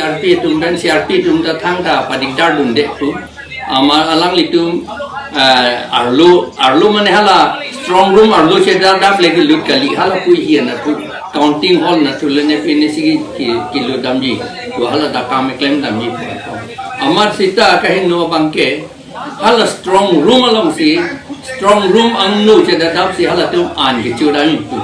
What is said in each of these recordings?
CRP tum dan CRP tum ta thang ta padigdar dun de tu amar alang litum arlo arlo mane hala strong room arlo che da dap le ki lut kali hala pui hi na tu counting hall na tu le ne pin si ki ki lut dam ji tu hala da kam claim dam ji amar sita ka hin no bangke hala strong room along si strong room ang nu che da dap si hala tum an ki chu da ni tu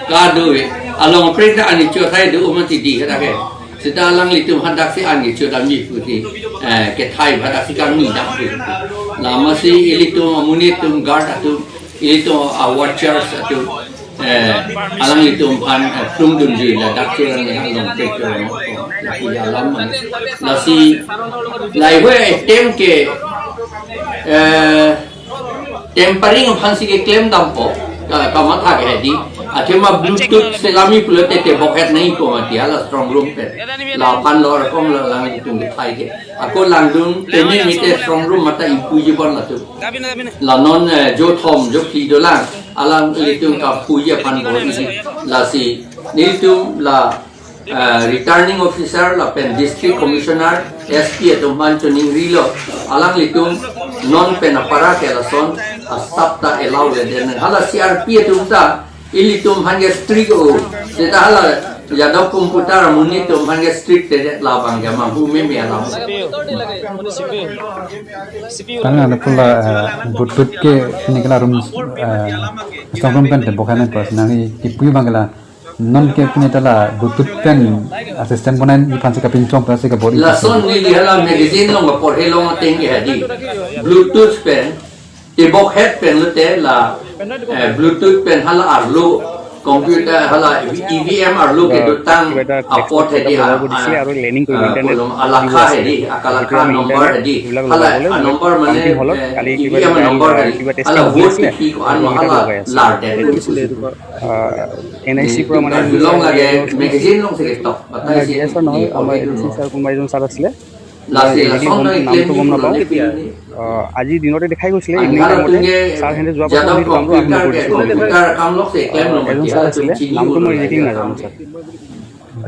ka do we along pre da ani chu thai du um ti di ka ke sita lang litum hadak si an ki chu dam ji pu ti ke thai hadak si kang ni dam pu lama si ilitum amunitum guard atu ilitum a watchers atu alang litum pan plum dun ji la dak chu lang halong pre chu mo la pu ya lam man la si lai hwe tem ke tempering phan si ke claim dam po ka ma tha ke di athema bluetooth selami pulete te boket nahi ko mati ala strong room pe la phan lo kom la lang tum ke thai ke ako lang dun tene mite strong room mata ipu ji bon la tu la non jo thom jo pli do lang alang litum ka puja phan bo ni la si niltum la returning officer la pen district commissioner SP atum man chuning rilo alang litum non pen apara ke la son asapta allow le den hala CRP atum ta ilitum hange strict o seta hala Yadav computer muni tum hange strict te la bang ja ma hu me me ala tanga na pula bluetooth ke nikla room strong room pen te bokhane pas nang ki pui bangla non ke pune tala bluetooth pen assistant bonan i phan se ka pin chong pa se ka body la son ni li hala magazine long por he long teng ge di bluetooth pen te bok head pen le te la bluetooth pen hala arlo computer hala EVM arlo ke dutang apot hedi আৰু laning কৰিব internet alakha hedi akalakha number hedi hala number mane EVM number hedi hala vote ki an hala lar de N I চিৰ পৰা মানে long lage magazine long se top batai D S নহয়, আমাৰ এ D C sir কোনোবা এজন sir আছিলে, নামটো গম নাপাওঁ। আজি দিনতে দেখাই গৈছিলে, ইভিনিং টাইমতে ছাৰ সিহঁতে যোৱাৰ পাছত আমি কামটো আৰম্ভ কৰিছিলোঁ। এজন ছাৰ আছিলে, নামটো মই একজেক্টলি নাজানো ছাৰ।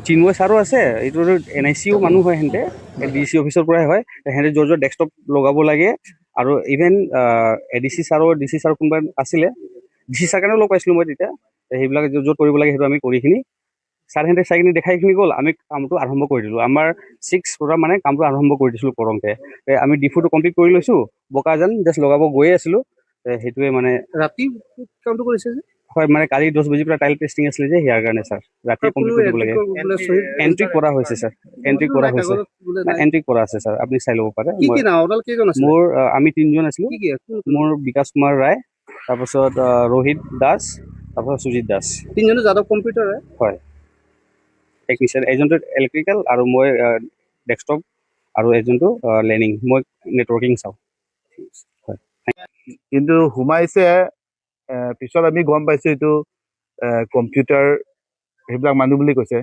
চিন্ময় ছাৰো আছে, এইটো এন আই চিও মানুহ হয়, সিহঁতে ডি চি অফিচৰ পৰাই হয়। সিহঁতে য'ত য'ত ডেস্কটপ লগাব লাগে আৰু ইভেন এ ডি চি ছাৰো ডি চি ছাৰ কোনোবা আছিলে, ডি চি ছাৰ কাৰণেও লগ পাইছিলোঁ মই তেতিয়া। সেইবিলাক য'ত য'ত কৰিব লাগে সেইটো আমি কৰিখিনি ছাৰ সিহঁতে চাই কিনি দেখাই কিনি গ'ল, আমি কামটো আৰম্ভ কৰি দিলোঁ। আমাৰ 6 পৰা মানে কামটো আৰম্ভ কৰি দিছিলোঁ কৰংতে। আমি ডিফুটো কমপ্লিট কৰি লৈছোঁ, বোকাজান জাষ্ট লগাব গৈয়ে আছিলোঁ। সেইটোৱে মানে ৰাতি কামটো কৰিছে যে হয়, মানে কালি 10 বজিৰ পৰা টাইল টেষ্টিং আছিলে যে, ইয়াৰ কাৰণে ছাৰ ৰাতি কমপ্লিট কৰিব লাগে। এণ্ট্ৰি কৰা হৈছে ছাৰ, এণ্ট্ৰি কৰা হৈছে, এণ্ট্ৰি কৰা আছে ছাৰ, আপুনি চাই ল'ব পাৰে। মোৰ আমি 3জন আছিলোঁ, মোৰ বিকাশ কুমাৰ ৰায়, তাৰপাছত ৰোহিত দাস, তাৰপাছত সুজিত দাস। 3জনে যাদৱ কম্পিউটাৰ হয়, টেকনিচিয়ান। এজনটো ইলেক্ট্ৰিকেল আৰু মই ডেস্কটপ আৰু এজনটো লেনিং, মই নেটৱৰ্কিং চাওঁ। হয়, কিন্তু সোমাইছে পিছত আমি গম পাইছোঁ এইটো কম্পিউটাৰ সেইবিলাক মানুহ বুলি কৈছে।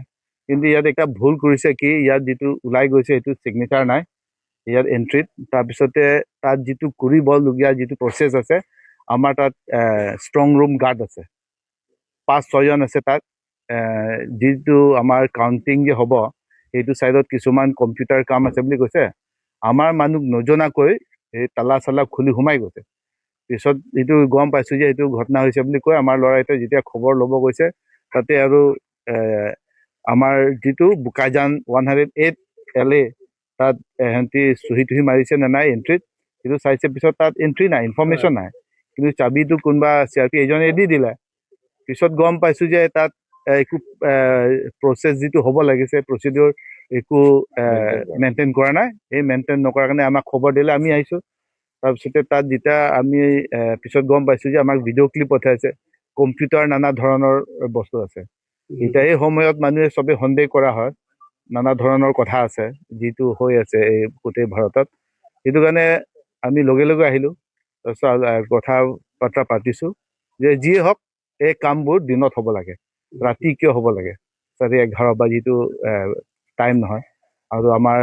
কিন্তু ইয়াত এটা ভুল কৰিছে কি, ইয়াত যিটো ওলাই গৈছে সেইটো ছিগনেচাৰ নাই ইয়াত এণ্ট্ৰিত। তাৰপিছতে তাত যিটো কৰিবলগীয়া যিটো প্ৰচেছ আছে, আমাৰ তাত ষ্ট্ৰং ৰুম গাৰ্ড আছে, 5-6জন আছে তাত। যিটো আমাৰ কাউণ্টিং যে হ'ব সেইটো ছাইডত কিছুমান কম্পিউটাৰ কাম আছে বুলি কৈছে। আমাৰ মানুহ নজনাকৈ এই তালা চালা খুলি সোমাই গৈছে। পিছত এইটো গম পাইছোঁ যে এইটো ঘটনা হৈছে বুলি কৈ আমাৰ ল'ৰা এতিয়া যেতিয়া খবৰ ল'ব গৈছে তাতে আৰু আমাৰ যিটো বোকাজান 108 LA তাত সিহঁতি চহী তুহি মাৰিছে নে নাই এণ্ট্ৰিত সেইটো চাইছে। পিছত তাত এণ্ট্ৰি নাই, ইনফৰ্মেশ্যন নাই, কিন্তু চাবিটো কোনোবা চি আৰ পি এজনে দি দিলে। পিছত গম পাইছোঁ যে তাত একো প্ৰচেছ যিটো হ'ব লাগিছে প্ৰচিডিউৰ একো মেইনটেইন কৰা নাই। এই মেইনটেইন নকৰাৰ কাৰণে আমাক খবৰ দিলে, আমি আহিছোঁ। তাৰপিছতে তাত যেতিয়া আমি পিছত গম পাইছোঁ যে আমাক ভিডিঅ' ক্লিপ পঠাইছে, কম্পিউটাৰ নানা ধৰণৰ বস্তু আছে। এতিয়া এই সময়ত মানুহে চবে সন্দেহ কৰা হয়, নানা ধৰণৰ কথা আছে যিটো হৈ আছে এই গোটেই ভাৰতত। সেইটো কাৰণে আমি লগে লগে আহিলোঁ, তাৰপিছত কথা বাৰ্তা পাতিছোঁ যে যিয়ে হওক এই কামবোৰ দিনত হ'ব লাগে, ৰাতি কিয় হ'ব লাগে, 11:15 বা যিটো টাইম নহয়। আৰু আমাৰ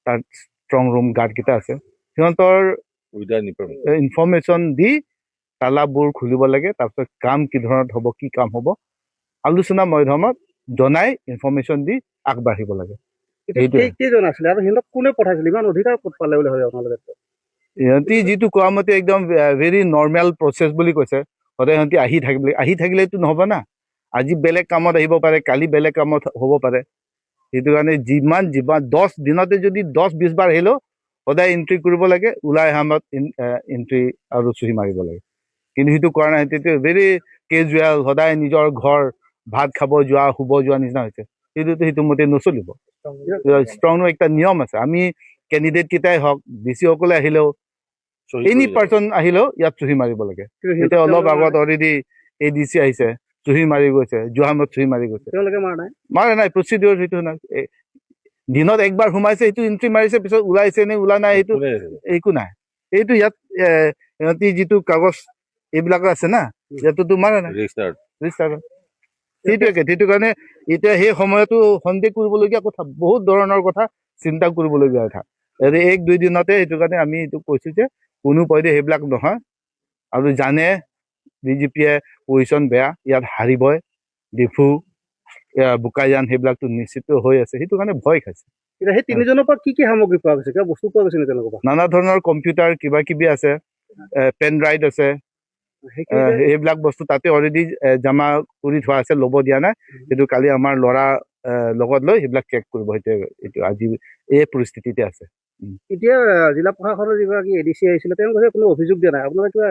তাত ষ্ট্ৰং ৰুম গাৰ্ডকেইটা আছে, সিহঁতৰ ইনফৰ্মেশ্যন দি তালাবোৰ খুলিব লাগে। তাৰপিছত কাম কি ধৰণত হ'ব, কি কাম হ'ব আলোচনা মাধ্যমত জনাই ইনফৰ্মেশ্যন দি আগবাঢ়িব লাগে। কেইজন আছিলে আৰু সিহঁতক কোনে পঠাইছিল? ইমান অধিকাৰ ক'ত পালে বুলি ভাবে আপোনালোকে? সিহঁতি যিটো কোৱা মতে একদম ভেৰি নৰ্মেল প্ৰচেছ বুলি কৈছে। সদায় সিহঁতি আহি থাকিব, আহি থাকিলেতো নহ'ব না। আজি বেলেগ কামত আহিব পাৰে, কালি বেলেগ কামত হ'ব পাৰে। সেইটো কাৰণে যিমান যিমান 10 দিনতে যদি 10-20 বাৰ আহিলেও সদায় এণ্ট্ৰি কৰিব লাগে, ওলাই অহা সময়ত এণ্ট্ৰি আৰু চহী মাৰিব লাগে। কিন্তু সেইটো কৰা নাই। তেতিয়া ভেৰি কেজুৱেল, সদায় নিজৰ ঘৰ ভাত খাব যোৱা, শুব যোৱা নিচিনা হৈছে। সেইটোতো সেইটো মতে নচলিব। ষ্ট্ৰং একটা নিয়ম আছে। আমি কেণ্ডিডেট কেইটাই হওক, ডি চি সকলে আহিলেও, এনি পাৰ্চন আহিলেও ইয়াত চহী মাৰিব লাগে। এতিয়া অলপ আগত অলৰেডি এ ডি চি আহিছে, চহী মাৰি গৈছে, যোৱা সময়ত চহী মাৰি গৈছে। মাৰা নাই, প্ৰচিডিঅৰ সেইটো নাই। দিনত একবাৰ সোমাইছে, সেইটো এণ্ট্ৰি মাৰিছে, পিছত ওলাইছে নে ওলা নাই সেইটো একো নাই। এইটো ইয়াত সিহঁতি যিটো কাগজ এইবিলাক আছে না, ইয়াততো মাৰা নাই ৰেজিষ্টাৰ। সেইটোৱে সেইটো কাৰণে এতিয়া সেই সময়তো সন্দেহ কৰিবলগীয়া কথা, বহুত ধৰণৰ কথা চিন্তা কৰিবলগীয়া কথা। 1-2 দিনতে সেইটো কাৰণে আমি এইটো কৈছো যে কোনো পধ্যে সেইবিলাক নহয়। আৰু জানে বিজেপিয়ে পজিশ্যন বেয়া, ইয়াত হাৰিবই, ডিফু বোকাজান সেইবিলাকতো নিশ্চিত হৈ আছে, সেইটো কাৰণে ভয় খাইছে। সেই তিনিজনৰ পৰা কি কি সামগ্ৰী পোৱা গৈছে? কিবা বস্তু পোৱা গৈছে নে তেওঁলোকৰ? নানা ধৰণৰ কম্পিউটাৰ কিবা কিবি আছে, পেন ড্ৰাইভ আছে, সেইবিলাক বস্তু তাতে অলৰেডি জমা কৰি থোৱা আছে, ল'ব দিয়া নাই। সেইটো কালি আমাৰ ল'ৰা লগত লৈ সেইবিলাক চেক কৰিব। সেইটো এইটো আজি এই পৰিস্থিতিতে আছে। এতিয়া জিলা প্ৰশাসনৰ যিগৰাকী এ ডি চি আহিছিলে, তেওঁ কৈছে কোনো অভিযোগ দিয়া নাই। আপোনালোকে কিবা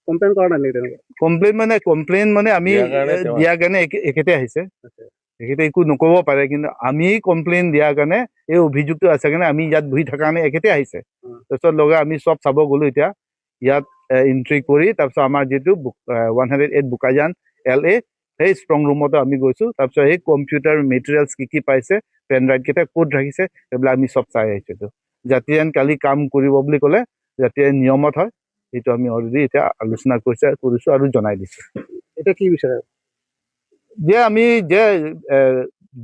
কমপ্লেইন কৰা নাই নেকি তেওঁলোকে? কমপ্লেইন মানে আমি দিয়াৰ কাৰণে এখেতে আহিছে, তেখেতে একো নক'ব পাৰে, কিন্তু আমি কমপ্লেইন দিয়াৰ কাৰণে এই অভিযোগটো আছে কাৰণে আমি ইয়াত বহি থকাৰ কাৰণে এখেতে আহিছে। তাৰপিছত লগে আমি চব চাব গ'লো। এতিয়া ইয়াত এণ্ট্ৰি কৰি তাৰপিছত আমাৰ যিটো 108 বোকাজান LA সেই ষ্ট্ৰং ৰুমতো আমি গৈছোঁ। তাৰপিছত সেই কম্পিউটাৰ মেটেৰিয়েলছ কি কি পাইছে, পেন ড্ৰাইভ কেইটা ক'ত ৰাখিছে, সেইবিলাক আমি চব চাই আহিছোঁ। জাতিয়ে কালি কাম কৰিব বুলি ক'লে জাতিয়ে নিয়মত হয়, সেইটো আমি অলৰেডি এতিয়া আলোচনা কৰিছোঁ আৰু জনাই দিছোঁ। এতিয়া কি বিচাৰে? যে আমি যে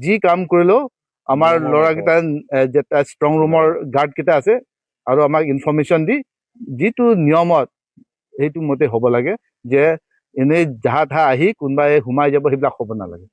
যি কাম কৰিলেও আমাৰ ল'ৰাকেইটা যেটা ষ্ট্ৰং ৰুমৰ গাৰ্ডকেইটা আছে আৰু আমাক ইনফৰ্মেশ্যন দি যিটো নিয়মত সেইটো মতে হ'ব লাগে, যে এনেই যাহা তাহা আহি কোনোবাই সোমাই যাব সেইবিলাক হ'ব নালাগে।